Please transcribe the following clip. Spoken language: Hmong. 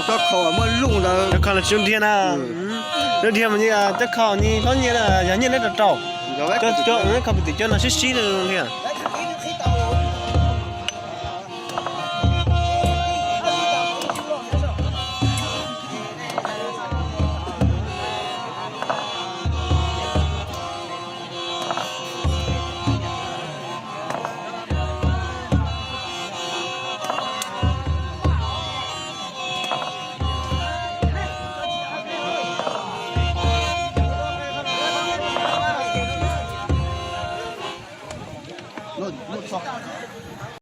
Cov kho los tsis dhia na. Cov dhia mas cov kho ni hlob nyiaj na, yog nyiaj neb rau rau. Kho pem tim cov no sib sib na thiab.